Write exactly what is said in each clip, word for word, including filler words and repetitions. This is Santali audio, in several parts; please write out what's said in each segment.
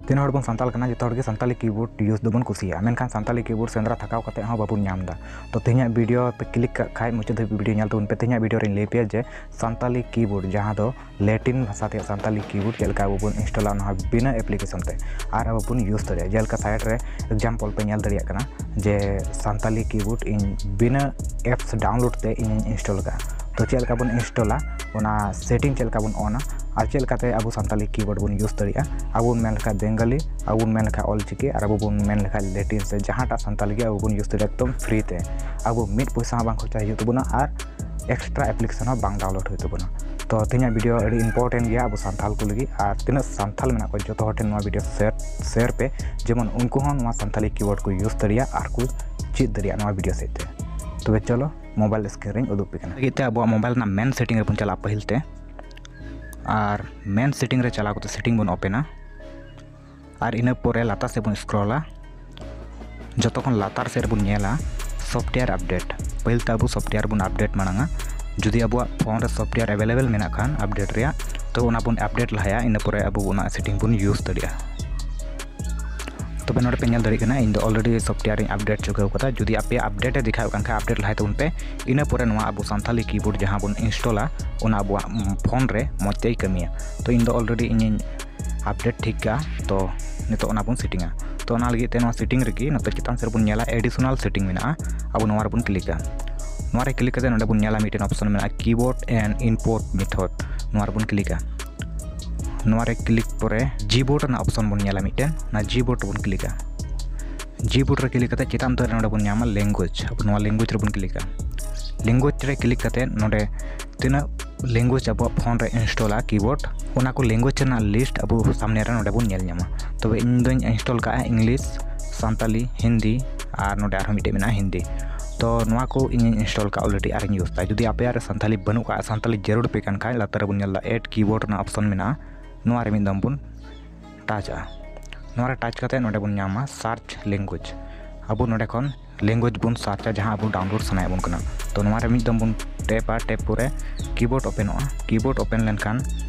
ᱛᱤᱱᱟᱹᱜ ᱦᱚᱲ ᱵᱚᱱ ᱥᱟᱱᱛᱟᱲ ᱠᱟᱱᱟ, ᱡᱚᱛᱚ ᱦᱚᱲ ᱜᱮ ᱥᱟᱱᱛᱟᱞᱤ ᱠᱤᱵᱳᱨᱰ ᱤᱭᱩᱡᱽ ᱫᱚᱵᱚᱱ ᱠᱩᱥᱤᱭᱟᱜᱼᱟ, ᱢᱮᱱᱠᱷᱟᱱ ᱥᱟᱱᱛᱟᱞᱤ ᱠᱤᱵᱳᱨᱰ ᱥᱮᱸᱫᱽᱨᱟ ᱛᱷᱟᱠᱟᱣ ᱠᱟᱛᱮ ᱦᱚᱸ ᱵᱟᱵᱚᱱ ᱧᱟᱢ ᱮᱫᱟ᱾ ᱛᱚ ᱛᱮᱦᱮᱧᱟᱜ ᱵᱷᱤᱰᱤᱭᱳ ᱯᱮ ᱠᱞᱤᱠ ᱠᱟᱜ ᱠᱷᱟᱡ, ᱢᱩᱪᱟᱹᱫ ᱫᱷᱟᱹᱵᱤᱡ ᱵᱷᱤᱰᱤᱭᱳ ᱧᱮᱞ ᱛᱟᱵᱚᱱ ᱯᱮ᱾ ᱛᱮᱦᱮᱧᱟᱜ ᱵᱷᱤᱰᱤᱭᱳ ᱨᱮᱧ ᱞᱟᱹᱭ ᱯᱮᱭᱟ ᱡᱮ ᱥᱟᱱᱛᱟᱞᱤ ᱠᱤᱵᱳᱨᱰ, ᱡᱟᱦᱟᱸ ᱫᱚ ᱞᱮᱴᱤᱱ ᱵᱷᱟᱥᱟ ᱛᱮ ᱥᱟᱱᱛᱟᱞᱤ ᱠᱤᱵᱳᱨᱰ, ᱪᱮᱫ ᱞᱮᱠᱟ ᱟᱵᱚ ᱵᱚᱱ ᱤᱱᱥᱴᱚᱞᱟ ᱱᱚᱣᱟ ᱵᱤᱱᱟᱹ ᱮᱯᱞᱤᱠᱮᱥᱚᱱ ᱛᱮ ᱟᱨ ᱟᱵᱚ ᱵᱚᱱ ᱤᱭᱩᱡᱽ ᱫᱟᱲᱮᱭᱟᱜᱼᱟ᱾ ᱡᱮᱞᱮᱠᱟ ᱥᱟᱭᱤᱰ ᱨᱮ ᱮᱠᱡᱟᱢᱯᱚᱞ ᱯᱮ ᱧᱮᱞ ᱫᱟᱲᱮᱭᱟᱜ ᱠᱟᱱᱟ ᱡᱮ ᱥᱟᱱᱛᱟᱞᱤ ᱠᱤᱵᱳᱨᱰ ᱤᱧ ᱵᱤᱱᱟᱹ ᱮᱯᱥ ᱰᱟᱣᱩᱱᱞᱳᱰ ᱛᱮ ᱤᱧᱤᱧ ᱤᱱᱥᱴᱚᱞ ᱟᱠᱟᱫᱼᱟ᱾ ᱛᱚ ᱪᱮᱫ ᱞᱮᱠᱟ ᱵᱚᱱ ᱤᱱᱥᱴᱚᱞᱟ, ᱚᱱᱟ ᱥᱮᱴᱤᱝ ᱪᱮᱫ ᱞᱮᱠᱟ ᱵᱚᱱ ᱚᱱᱟ, ᱟᱨ ᱪᱮᱫ ᱞᱮᱠᱟᱛᱮ ᱟᱵᱚ ᱥᱟᱱᱛᱟᱞᱤ ᱠᱤᱵᱳᱨᱰ ᱵᱚᱱ ᱤᱭᱩᱡᱽ ᱫᱟᱲᱮᱭᱟᱜᱼᱟ, ᱟᱵᱚ ᱵᱚᱱ ᱢᱮᱱ ᱞᱮᱠᱷᱟᱡ ᱵᱮᱝᱜᱟᱞᱤ, ᱟᱵᱚ ᱵᱚᱱ ᱢᱮᱱ ᱞᱮᱠᱷᱟᱡ ᱚᱞ ᱪᱤᱠᱤ, ᱟᱨ ᱟᱵᱚ ᱵᱚᱱ ᱢᱮᱱ ᱞᱮᱠᱷᱟᱡ ᱞᱮᱴᱤᱱ ᱥᱮ ᱡᱟᱦᱟᱸᱴᱟᱜ ᱥᱟᱱᱛᱟᱞᱤ ᱜᱮ ᱟᱵᱚ ᱵᱚᱱ ᱤᱭᱩᱡᱽ ᱫᱟᱲᱮᱭᱟᱜᱼᱟ ᱮᱠᱫᱚᱢ ᱯᱷᱨᱤ ᱛᱮ᱾ ᱟᱵᱚ ᱢᱤᱫ ᱯᱚᱭᱥᱟ ᱦᱚᱸ ᱵᱟᱝ ᱠᱷᱚᱨᱪᱟ ᱦᱩᱭᱩᱜ ᱛᱟᱵᱚᱱᱟ ᱟᱨ ᱮᱠᱥᱴᱨᱟ ᱮᱯᱞᱤᱠᱮᱥᱚᱱ ᱦᱚᱸ ᱵᱟᱝ ᱰᱟᱣᱩᱱᱞᱳᱰ ᱦᱩᱭᱩᱜ ᱛᱟᱵᱚᱱᱟ᱾ ᱛᱚ ᱛᱮᱦᱮᱧᱟᱜ ᱵᱷᱤᱰᱤᱭᱳ ᱟᱹᱰᱤ ᱤᱢᱯᱚᱨᱴᱮᱱᱴ ᱜᱮᱭᱟ ᱟᱵᱚ ᱥᱟᱱᱛᱟᱞ ᱠᱚ ᱞᱟᱹᱜᱤᱫ, ᱟᱨ ᱛᱤᱱᱟᱹᱜ ᱥᱟᱱᱛᱟᱞ ᱢᱮᱱᱟᱜ ᱠᱚᱣᱟ ᱡᱚᱛᱚ ᱦᱚᱲ ᱴᱷᱮᱱ ᱱᱚᱣᱟ ᱵᱷᱤᱰᱤᱭᱳ ᱥᱮᱭᱟᱨ, ᱥᱮᱭᱟᱨ ᱯᱮ, ᱡᱮᱢᱚᱱ ᱩᱱᱠᱩ ᱦᱚᱸ ᱱᱚᱣᱟ ᱥᱟᱱᱛᱟᱞᱤ ᱠᱤᱵᱳᱨᱰ ᱠᱚ ᱤᱭᱩᱡᱽ ᱫᱟᱲᱮᱭᱟᱜᱼᱟ ᱟᱨ ᱠᱚ ᱪᱮᱫ ᱫᱟᱲᱮᱭᱟᱜᱼᱟ ᱱᱚᱣᱟ ᱵᱷᱤᱰᱤᱭᱳ ᱥᱮᱫ ᱛᱮ᱾ ᱛᱚᱵᱮ ᱪᱚᱞᱚ ᱢᱳᱵᱟᱭᱤᱞ ᱥᱠᱨᱤᱱ ᱨᱮᱧ ᱩᱫᱩᱜ ᱟᱯᱮ ᱠᱟᱱᱟ᱾ ᱞᱟᱹᱜᱤᱫ ᱛᱮ ᱟᱵᱚᱣᱟᱜ ᱢᱳᱵᱟᱭᱤᱞ ᱨᱮᱱᱟᱜ ᱢᱮᱱ ᱥᱮᱴᱤᱝ ᱨᱮᱵᱚᱱ ᱪᱟᱞᱟᱜᱼᱟ ᱯᱟᱹᱦᱤᱞ ᱛᱮ, ᱟᱨ ᱢᱮᱱ ᱥᱮᱴᱤᱝ ᱨᱮ ᱪᱟᱞᱟᱣ ᱠᱟᱛᱮ ᱥᱮᱴᱤᱝ ᱵᱚᱱ ᱳᱯᱮᱱᱟ᱾ ᱟᱨ ᱤᱱᱟᱹ ᱯᱚᱨᱮ ᱞᱟᱛᱟᱨ ᱥᱮᱫ ᱵᱚᱱ ᱥᱠᱨᱚᱞᱟ, ᱡᱚᱛᱚ ᱠᱷᱚᱱ ᱞᱟᱛᱟᱨ ᱥᱮᱫ ᱨᱮᱵᱚᱱ ᱧᱮᱞᱟ ᱥᱚᱯᱷᱴᱣᱮᱭᱟᱨ ᱟᱯᱰᱮᱴ᱾ ᱯᱟᱹᱦᱤᱞ ᱛᱮ ᱟᱵᱚ ᱥᱚᱯᱷᱴᱣᱮᱭᱟᱨ ᱵᱚᱱ ᱟᱯᱰᱮᱴ ᱢᱟᱲᱟᱝᱟ᱾ ᱡᱩᱫᱤ ᱟᱵᱚᱣᱟᱜ ᱯᱷᱳᱱ ᱨᱮ ᱥᱚᱯᱷᱴᱣᱮᱭᱟᱨ ᱮᱵᱮᱞᱮᱵᱮᱞ ᱢᱮᱱᱟᱜ ᱠᱷᱟᱱ ᱟᱯᱰᱮᱴ ᱨᱮᱭᱟᱜ, ᱛᱚ ᱚᱱᱟ ᱵᱚᱱ ᱟᱯᱰᱮᱴ ᱞᱟᱦᱟᱭᱟ, ᱤᱱᱟᱹ ᱯᱚᱨᱮ ᱟᱵᱚ ᱚᱱᱟ ᱥᱮᱴᱤᱝ ᱵᱚᱱ ᱤᱭᱩᱡᱽ ᱫᱟᱲᱮᱭᱟᱜᱼᱟ᱾ ᱛᱚᱵᱮ ᱱᱚᱰᱮ ᱯᱮ ᱧᱮᱞ ᱫᱟᱲᱮᱭᱟᱜ ᱠᱟᱱᱟ, ᱤᱧ ᱫᱚ ᱚᱞᱨᱮᱰᱤ ᱥᱚᱯᱷᱴᱣᱮᱭᱟᱨ ᱤᱧ ᱟᱯᱰᱮᱴ ᱪᱩᱠᱟᱹᱣ ᱠᱟᱫᱟ᱾ ᱡᱩᱫᱤ ᱟᱯᱮᱭᱟᱜ ᱟᱯᱰᱮᱴ ᱮ ᱫᱮᱠᱷᱟᱣᱮᱫ ᱠᱟᱱ ᱠᱷᱟᱱ ᱟᱯᱰᱮᱴ ᱞᱟᱦᱟᱭ ᱛᱟᱵᱚᱱ ᱯᱮ, ᱤᱱᱟᱹ ᱯᱚᱨᱮ ᱱᱚᱣᱟ ᱟᱵᱚ ᱥᱟᱱᱛᱟᱞᱤ ᱠᱤᱵᱳᱨᱰ ᱡᱟᱦᱟᱸ ᱵᱚᱱ ᱤᱱᱥᱴᱚᱞᱟ ᱚᱱᱟ ᱟᱵᱚᱣᱟᱜ ᱯᱷᱳᱱ ᱨᱮ ᱢᱚᱡᱽ ᱛᱮᱭ ᱠᱟᱹᱢᱤᱭᱟ᱾ ᱛᱚ ᱤᱧ ᱫᱚ ᱚᱞᱨᱮᱰᱤ ᱤᱧᱤᱧ ᱟᱯᱰᱮᱴ ᱴᱷᱤᱠ ᱠᱟᱜᱼᱟ, ᱛᱚ ᱱᱤᱛᱚᱜ ᱚᱱᱟ ᱵᱚᱱ ᱥᱮᱴᱤᱝᱟ᱾ ᱛᱚ ᱚᱱᱟ ᱞᱟᱹᱜᱤᱫ ᱛᱮ ᱱᱚᱣᱟ ᱥᱮᱴᱤᱝ ᱨᱮᱜᱮ ᱱᱚᱛᱮ ᱪᱮᱛᱟᱱ ᱥᱮᱫ ᱵᱚᱱ ᱧᱮᱞᱟ ᱮᱰᱤᱥᱚᱱᱟᱞ ᱥᱮᱴᱤᱝ ᱢᱮᱱᱟᱜᱼᱟ, ᱟᱵᱚ ᱱᱚᱣᱟ ᱨᱮᱵᱚᱱ ᱠᱞᱤᱠᱟ᱾ ᱱᱚᱣᱟ ᱨᱮ ᱠᱞᱤᱠ ᱠᱟᱛᱮ ᱱᱚᱰᱮ ᱵᱚᱱ ᱧᱮᱞᱟ ᱢᱤᱫᱴᱮᱱ ᱚᱯᱥᱚᱱ ᱢᱮᱱᱟᱜᱼᱟ ᱠᱤᱵᱳᱨᱰ ᱮᱱᱰ ᱤᱱᱯᱩᱴ ᱢᱮᱛᱷᱚᱰ, ᱱᱚᱣᱟ ᱨᱮᱵᱚᱱ ᱠᱞᱤᱠᱟ᱾ ᱱᱚᱣᱟ ᱨᱮ ᱠᱞᱤᱠ ᱯᱚᱨᱮ ᱡᱤᱵᱳᱨᱰ ᱨᱮᱱᱟᱜ ᱚᱯᱥᱚᱱ ᱵᱚᱱ ᱧᱮᱞᱟ ᱢᱤᱫᱴᱮᱱ, ᱚᱱᱟ ᱡᱤᱵᱳᱨᱰ ᱨᱮᱵᱚᱱ ᱠᱞᱤᱠᱟ᱾ ᱡᱤᱵᱳᱨᱰ ᱨᱮ ᱠᱞᱤᱠ ᱠᱟᱛᱮ ᱪᱮᱛᱟᱱ ᱩᱛᱟᱹᱨ ᱨᱮ ᱱᱚᱰᱮ ᱵᱚᱱ ᱧᱟᱢᱟ ᱞᱮᱝᱜᱩᱭᱮᱡᱽ, ᱟᱵᱚ ᱱᱚᱣᱟ ᱞᱮᱝᱜᱩᱭᱮᱡᱽ ᱨᱮᱵᱚᱱ ᱠᱞᱤᱠᱟ᱾ ᱞᱮᱝᱜᱩᱭᱮᱡᱽ ᱨᱮ ᱠᱞᱤᱠ ᱠᱟᱛᱮ ᱱᱚᱰᱮ ᱛᱤᱱᱟᱹᱜ ᱞᱮᱝᱜᱩᱭᱮᱡᱽ ᱟᱵᱚᱣᱟᱜ ᱯᱷᱳᱱ ᱨᱮ ᱤᱱᱥᱴᱚᱞᱟ ᱠᱤᱵᱳᱨᱰ, ᱚᱱᱟ ᱠᱚ ᱞᱮᱝᱜᱩᱭᱮᱡᱽ ᱨᱮᱱᱟᱜ ᱞᱤᱥᱴ ᱟᱵᱚ ᱥᱟᱢᱱᱮ ᱨᱮ ᱱᱚᱰᱮ ᱵᱚᱱ ᱧᱮᱞ ᱧᱟᱢᱟ᱾ ᱛᱚᱵᱮ ᱤᱧ ᱫᱚᱧ ᱤᱱᱥᱴᱚᱞ ᱠᱟᱜᱼᱟ ᱤᱝᱞᱤᱥ, ᱥᱟᱱᱛᱟᱞᱤ, ᱦᱤᱱᱫᱤ, ᱟᱨ ᱱᱚᱰᱮ ᱟᱨᱦᱚᱸ ᱢᱤᱫᱴᱮᱡ ᱢᱮᱱᱟᱜᱼᱟ ᱦᱤᱱᱫᱤ᱾ ᱛᱚ ᱱᱚᱣᱟ ᱠᱚ ᱤᱧᱤᱧ ᱤᱱᱥᱴᱚᱞ ᱠᱟᱜᱼᱟ ᱚᱞᱨᱮᱰᱤ ᱟᱨᱤᱧ ᱤᱭᱩᱡᱽ ᱫᱟ᱾ ᱡᱩᱫᱤ ᱟᱯᱮᱭᱟᱜ ᱨᱮ ᱥᱟᱱᱛᱟᱞᱤ ᱵᱟᱹᱱᱩᱜ ᱠᱟᱜᱼᱟ, ᱥᱟᱱᱛᱟᱞᱤ ᱡᱟᱹᱨᱩᱲ ᱯᱮ ᱠᱟᱱ ᱠᱷᱟᱡ, ᱞᱟᱛᱟᱨ ᱨᱮᱵᱚᱱ ᱧᱮᱞ ᱫᱟ ᱮᱰ ᱠᱤᱵᱳᱨᱰ ᱨᱮᱱᱟᱜ ᱚᱯᱥᱚᱱ ᱢᱮᱱᱟᱜᱼᱟ, ᱱᱚᱣᱟ ᱨᱮ ᱢᱤᱫ ᱫᱚᱢ ᱵᱚᱱ ᱴᱟᱪᱟ᱾ ᱱᱚᱣᱟ ᱨᱮ ᱴᱟᱪ ᱠᱟᱛᱮ ᱱᱚᱰᱮ ᱵᱚᱱ ᱧᱟᱢᱟ ᱥᱟᱨᱪ ᱞᱮᱝᱜᱩᱭᱮᱡᱽ᱾ ᱟᱵᱚ ᱱᱚᱰᱮ ᱠᱷᱚᱱ ᱞᱮᱝᱜᱩᱭᱮᱡᱽ ᱵᱚᱱ ᱥᱟᱨᱪᱟ, ᱡᱟᱦᱟᱸ ᱟᱵᱚ ᱰᱟᱣᱩᱱᱞᱳᱰ ᱥᱟᱱᱟᱭᱮᱫ ᱵᱚᱱ ᱠᱟᱱᱟ᱾ ᱛᱚ ᱱᱚᱣᱟ ᱨᱮ ᱢᱤᱫ ᱫᱚᱢ ᱵᱚᱱ ᱴᱮᱯᱟ, ᱴᱮᱯ ᱯᱚᱨᱮ ᱠᱤᱵᱳᱨᱰ ᱳᱯᱮᱱᱚᱜᱼᱟ᱾ ᱠᱤᱵᱳᱨᱰ ᱳᱯᱮᱱ ᱞᱮᱱᱠᱷᱟᱱ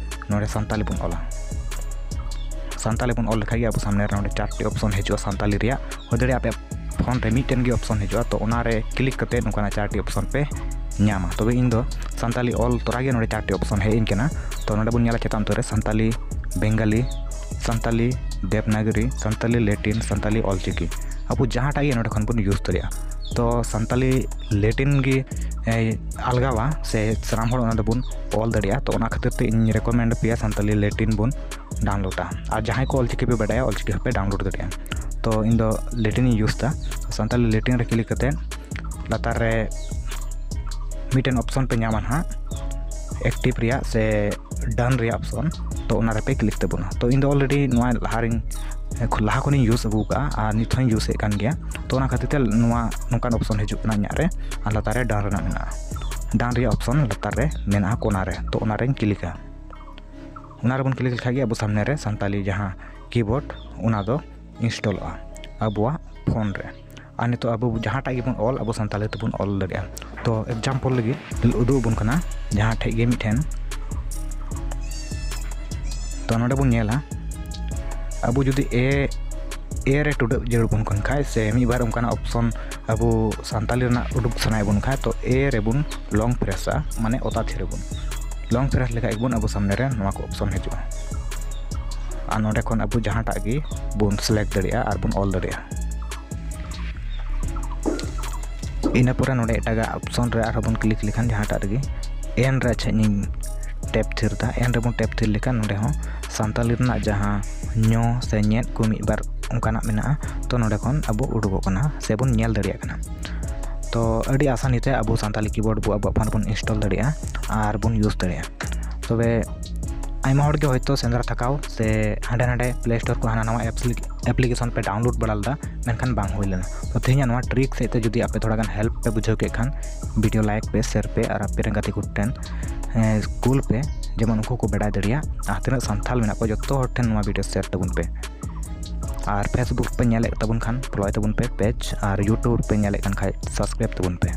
ᱱᱚᱰᱮ ᱥᱟᱱᱛᱟᱞᱤ ᱵᱚᱱ ᱚᱞᱟ᱾ ᱥᱟᱱᱛᱟᱞᱤ ᱵᱚᱱ ᱚᱞ ᱞᱮᱠᱷᱟᱡ ᱜᱮ ᱟᱵᱚ ᱥᱟᱢᱱᱮ ᱨᱮ ᱱᱚᱰᱮ ᱪᱟᱨᱴᱤ ᱚᱯᱥᱚᱱ ᱦᱤᱡᱩᱜᱼᱟ ᱥᱟᱱᱛᱟᱞᱤ ᱨᱮᱭᱟᱜ᱾ ᱦᱩᱭ ᱫᱟᱲᱮᱭᱟᱜᱼᱟ ᱟᱯᱮ ᱯᱷᱳᱱ ᱨᱮ ᱢᱤᱫᱴᱮᱱ ᱜᱮ ᱚᱯᱥᱚᱱ ᱦᱤᱡᱩᱜᱼᱟ, ᱛᱚ ᱚᱱᱟᱨᱮ ᱠᱞᱤᱠ ᱠᱟᱛᱮ ᱱᱚᱝᱠᱟᱱᱟᱜ ᱪᱟᱨᱴᱤ ᱚᱯᱥᱚᱱ ᱯᱮ ᱧᱟᱢᱟ᱾ ᱛᱚᱵᱮ ᱤᱧ ᱫᱚ ᱥᱟᱱᱛᱟᱞᱤ ᱚᱞ ᱛᱚᱨᱟ ᱜᱮ ᱱᱚᱰᱮ ᱪᱟᱨᱴᱤ ᱚᱯᱥᱚᱱ ᱦᱮᱡ ᱤᱧ ᱠᱟᱱᱟ᱾ ᱛᱚ ᱱᱚᱰᱮ ᱵᱚᱱ ᱧᱮᱞᱟ ᱪᱮᱛᱟᱱ ᱩᱛᱟᱹᱨ ᱨᱮ ᱥᱟᱱᱛᱟᱞᱤ ᱵᱮᱝᱜᱟᱞᱤ, ᱥᱟᱱᱛᱟᱞᱤ ᱫᱮᱵᱽᱱᱟᱜᱚᱨᱤ, ᱥᱟᱱᱛᱟᱞᱤ ᱞᱮᱴᱤᱱ, ᱥᱟᱱᱛᱟᱞᱤ ᱚᱞᱪᱤᱠᱤ᱾ ᱟᱵᱚ ᱡᱟᱦᱟᱸᱴᱟᱜ ᱜᱮ ᱱᱚᱰᱮ ᱠᱷᱚᱱ ᱵᱚᱱ ᱤᱭᱩᱡᱽ ᱫᱟᱲᱮᱭᱟᱜᱼᱟ᱾ ᱛᱚ ᱥᱟᱱᱛᱟᱞᱤ ᱞᱮᱴᱤᱱ ᱜᱮ ᱮ, ᱟᱞᱜᱟᱣᱟ ᱥᱮ ᱥᱟᱱᱟᱢ ᱦᱚᱲ ᱚᱱᱟ ᱫᱚᱵᱚᱱ ᱚᱞ ᱫᱟᱲᱮᱭᱟᱜᱼᱟ᱾ ᱛᱚ ᱚᱱᱟ ᱠᱷᱟᱹᱛᱤᱨ ᱛᱮ ᱤᱧ ᱨᱮᱠᱚᱢᱮᱱᱰ ᱟᱯᱮᱭᱟ ᱥᱟᱱᱛᱟᱞᱤ ᱞᱮᱴᱤᱱ ᱵᱚᱱ ᱰᱟᱣᱩᱱᱞᱳᱰᱟ᱾ ᱟᱨ ᱡᱟᱦᱟᱸᱭ ᱠᱚ ᱚᱞᱪᱤᱠᱤ ᱯᱮ ᱵᱟᱰᱟᱭᱟ, ᱚᱞᱪᱤᱠᱤ ᱦᱚᱸᱯᱮ ᱰᱟᱣᱩᱱᱞᱳᱰ ᱫᱟᱲᱮᱭᱟᱜᱼᱟ᱾ ᱛᱚ ᱤᱧ ᱫᱚ ᱞᱮᱴᱤᱱ ᱤᱧ ᱤᱭᱩᱡᱽ ᱫᱟ᱾ ᱥᱟᱱᱛᱟᱞᱤ ᱞᱮᱴᱤᱱ ᱨᱮ ᱠᱞᱤᱠ ᱠᱟᱛᱮ ᱞᱟᱛᱟᱨ ᱨᱮ ᱢᱤᱫᱴᱮᱱ ᱚᱯᱥᱚᱱ ᱯᱮ ᱧᱟᱢᱟ ᱱᱟᱦᱟᱜ, ᱮᱠᱴᱤᱵᱷ ᱨᱮᱭᱟᱜ ᱥᱮ ᱰᱟᱱ ᱨᱮᱭᱟᱜ ᱚᱯᱥᱚᱱ᱾ ᱛᱚ ᱚᱱᱟ ᱨᱮᱯᱮ ᱠᱞᱤᱠ ᱛᱟᱵᱚᱱᱟ᱾ ᱛᱚ ᱤᱧ ᱫᱚ ᱚᱞᱨᱮᱰᱤ ᱱᱚᱣᱟ ᱞᱟᱦᱟ ᱨᱤᱧ ᱞᱟᱦᱟ ᱠᱷᱚᱱᱤᱧ ᱤᱭᱩᱡᱽ ᱟᱹᱜᱩ ᱠᱟᱜᱼᱟ ᱟᱨ ᱱᱤᱛ ᱦᱚᱸᱧ ᱤᱭᱩᱡᱽ ᱮᱫ ᱠᱟᱱ ᱜᱮᱭᱟ᱾ ᱛᱚ ᱚᱱᱟ ᱠᱷᱟᱹᱛᱤᱨ ᱛᱮ ᱱᱚᱣᱟ ᱱᱚᱝᱠᱟᱱ ᱚᱯᱥᱚᱱ ᱦᱤᱡᱩᱜ ᱠᱟᱱᱟ ᱤᱧᱟᱹᱜ ᱨᱮ᱾ ᱟᱨ ᱞᱟᱛᱟᱨ ᱨᱮ ᱰᱟᱱ ᱨᱮᱱᱟᱜ ᱢᱮᱱᱟᱜᱼᱟ, ᱰᱟᱱ ᱨᱮᱭᱟᱜ ᱚᱯᱥᱚᱱ ᱞᱟᱛᱟᱨ ᱨᱮ ᱢᱮᱱᱟᱜᱼᱟ ᱠᱚᱱᱟ ᱨᱮ᱾ ᱛᱚ ᱚᱱᱟ ᱨᱮᱧ ᱠᱞᱤᱠᱟ᱾ ᱚᱱᱟ ᱨᱮᱵᱚᱱ ᱠᱞᱤᱠ ᱞᱮᱠᱷᱟᱡ ᱜᱮ ᱟᱵᱚ ᱥᱟᱢᱱᱮ ᱨᱮ ᱥᱟᱱᱛᱟᱞᱤ ᱡᱟᱦᱟᱸ ᱠᱤᱵᱳᱨᱰ, ᱚᱱᱟ ᱫᱚ ᱤᱱᱥᱴᱚᱞᱚᱜᱼᱟ ᱟᱵᱚᱣᱟᱜ ᱯᱷᱳᱱ ᱨᱮ᱾ ᱟᱨ ᱱᱤᱛᱚᱜ ᱟᱵᱚ ᱡᱟᱦᱟᱸᱴᱟᱜ ᱜᱮᱵᱚᱱ ᱚᱞ, ᱟᱵᱚ ᱥᱟᱱᱛᱟᱲᱤ ᱛᱮᱵᱚᱱ ᱚᱞ ᱫᱟᱲᱮᱭᱟᱜᱼᱟ᱾ ᱛᱚ ᱮᱠᱡᱟᱢᱯᱚᱞ ᱞᱟᱹᱜᱤᱫ ᱩᱫᱩᱜ ᱟᱵᱚᱱ ᱠᱟᱱᱟ ᱡᱟᱦᱟᱸ ᱴᱷᱮᱡ ᱜᱮ ᱢᱤᱫᱴᱷᱮᱱ᱾ ᱛᱚ ᱱᱚᱰᱮ ᱵᱚᱱ ᱧᱮᱞᱟ, ᱟᱵᱚ ᱡᱩᱫᱤ ᱮ ᱮ ᱨᱮ ᱴᱩᱰᱟᱹᱜ ᱡᱟᱹᱨᱩᱲ ᱵᱚᱱ ᱠᱟᱱ ᱠᱷᱟᱡ ᱥᱮ ᱢᱤᱫ ᱵᱟᱨ ᱚᱱᱠᱟᱱᱟᱜ ᱚᱯᱥᱚᱱ ᱟᱵᱚ ᱥᱟᱱᱛᱟᱲᱤ ᱨᱮᱱᱟᱜ ᱩᱰᱩᱠ ᱥᱟᱱᱟᱭᱮᱫ ᱵᱚᱱ ᱠᱷᱟᱡ, ᱛᱚ ᱮ ᱨᱮᱵᱚᱱ ᱞᱚᱝ ᱯᱨᱮᱥᱟ, ᱢᱟᱱᱮ ᱚᱛᱟ ᱛᱷᱤᱨ ᱟᱵᱚᱱ᱾ ᱞᱚᱝ ᱯᱨᱮᱥ ᱞᱮᱠᱷᱟᱡ ᱜᱮᱵᱚᱱ ᱟᱵᱚ ᱥᱟᱢᱱᱮ ᱨᱮ ᱱᱚᱣᱟ ᱠᱚ ᱚᱯᱥᱚᱱ ᱦᱤᱡᱩᱜᱼᱟ᱾ ᱟᱨ ᱱᱚᱰᱮ ᱠᱷᱚᱱ ᱟᱵᱚ ᱡᱟᱦᱟᱸᱴᱟᱜ ᱜᱮ ᱵᱚᱱ ᱥᱤᱞᱮᱠᱴ ᱫᱟᱲᱮᱭᱟᱜᱼᱟ ᱟᱨ ᱵᱚᱱ ᱚᱞ ᱫᱟᱲᱮᱭᱟᱜᱼᱟ᱾ ᱤᱱᱟᱹ ᱯᱚᱨᱮ ᱱᱚᱰᱮ ᱮᱴᱟᱜᱟᱜ ᱚᱯᱥᱚᱱ ᱨᱮ ᱟᱨᱦᱚᱸ ᱵᱚᱱ ᱠᱞᱤᱠ ᱞᱮᱠᱷᱟᱱ ᱡᱟᱦᱟᱸᱴᱟᱜ ᱨᱮᱜᱮ ᱮᱱ ᱨᱮ ᱟᱪᱪᱷᱟ ᱤᱧᱤᱧ ᱴᱮᱯ ᱛᱷᱤᱨ ᱮᱫᱟ᱾ ᱮᱱ ᱨᱮᱵᱚᱱ ᱴᱮᱯ ᱛᱷᱤᱨ ᱞᱮᱠᱷᱟᱱ ᱱᱚᱰᱮ ᱦᱚᱸ ᱥᱟᱱᱛᱟᱞᱤ ᱨᱮᱱᱟᱜ ᱡᱟᱦᱟᱸ ᱧᱚ ᱥᱮ ᱧᱮᱫ ᱠᱚ ᱢᱤᱫ ᱵᱟᱨ ᱚᱱᱠᱟᱱᱟᱜ ᱢᱮᱱᱟᱜᱼᱟ, ᱛᱚ ᱱᱚᱰᱮ ᱠᱷᱚᱱ ᱟᱵᱚ ᱩᱰᱩᱠᱚᱜ ᱠᱟᱱᱟ ᱥᱮ ᱵᱚᱱ ᱧᱮᱞ ᱫᱟᱲᱮᱭᱟᱜ ᱠᱟᱱᱟ᱾ ᱛᱚ ᱟᱹᱰᱤ ᱟᱥᱟᱱᱤ ᱛᱮ ᱟᱵᱚ ᱥᱟᱱᱛᱟᱞᱤ ᱠᱤᱵᱳᱨᱰ ᱵᱚ ᱟᱵᱚᱣᱟᱜ ᱯᱷᱳᱱ ᱨᱮᱵᱚᱱ ᱤᱱᱥᱴᱚᱞ ᱫᱟᱲᱮᱭᱟᱜᱼᱟ ᱟᱨ ᱵᱚᱱ ᱤᱭᱩᱡᱽ ᱫᱟᱲᱮᱭᱟᱜᱼᱟ᱾ ᱛᱚᱵᱮ ᱟᱭᱢᱟ ᱦᱚᱲ ᱜᱮ ᱦᱚᱭᱛᱳ ᱥᱮᱸᱫᱽᱨᱟ ᱛᱷᱟᱠᱟᱣ ᱥᱮ ᱦᱟᱸᱰᱮ ᱱᱟᱰᱮ ᱯᱞᱮ ᱥᱴᱳᱨ ᱠᱚ ᱦᱟᱱᱟ ᱱᱟᱣᱟ ᱮᱯᱥ ᱞᱟᱹᱜᱤᱫ ᱮᱯᱞᱤᱠᱮᱥᱚᱱ ᱯᱮ ᱰᱟᱣᱩᱱᱞᱳᱰ ᱵᱟᱲᱟ ᱞᱮᱫᱟ, ᱢᱮᱱᱠᱷᱟᱱ ᱵᱟᱝ ᱦᱩᱭ ᱞᱮᱱᱟ᱾ ᱛᱚ ᱛᱮᱦᱮᱧᱟᱜ ᱱᱚᱣᱟ ᱴᱨᱤᱠ ᱥᱮᱫ ᱛᱮ ᱡᱩᱫᱤ ᱟᱯᱮ ᱛᱷᱚᱲᱟ ᱜᱟᱱ ᱦᱮᱞᱯ ᱯᱮ ᱵᱩᱡᱷᱟᱹᱣ ᱠᱮᱫ ᱠᱷᱟᱱ, ᱵᱷᱤᱰᱤᱭᱳ ᱞᱟᱭᱤᱠ ᱯᱮ, ᱥᱮᱭᱟᱨ ᱯᱮ ᱟᱨ ᱟᱯᱮ ᱨᱮᱱ ᱜᱟᱛᱮ ᱠᱚ ᱴᱷᱮᱱ ᱠᱩᱞ ᱯᱮ, ᱡᱮᱢᱚᱱ ᱩᱱᱠᱩ ᱠᱚ ᱵᱟᱰᱟᱭ ᱫᱟᱲᱮᱭᱟᱜ᱾ ᱟᱨ ᱛᱤᱱᱟᱹᱜ ᱥᱟᱱᱛᱟᱲ ᱢᱮᱱᱟᱜ ᱠᱚᱣᱟ ᱡᱚᱛᱚ ᱦᱚᱲ ᱴᱷᱮᱱ ᱱᱚᱣᱟ ᱵᱷᱤᱰᱤᱭᱳ ᱥᱮᱭᱟᱨ ᱛᱟᱵᱚᱱ ᱯᱮ᱾ ᱟᱨ ᱯᱷᱮᱥᱵᱩᱠ ᱯᱮ ᱧᱮᱞᱮᱫ ᱛᱟᱵᱚᱱ ᱠᱷᱟᱱ ᱯᱷᱚᱞᱳᱭ ᱛᱟᱵᱚᱱ ᱯᱮ ᱯᱮᱡᱽ, ᱟᱨ ᱭᱩᱴᱩᱵᱽ ᱯᱮ ᱧᱮᱞᱮᱫ ᱠᱟᱱ ᱠᱷᱟᱡ ᱥᱟᱵᱥᱠᱨᱟᱭᱤᱵᱽ ᱛᱟᱵᱚᱱ ᱯᱮ᱾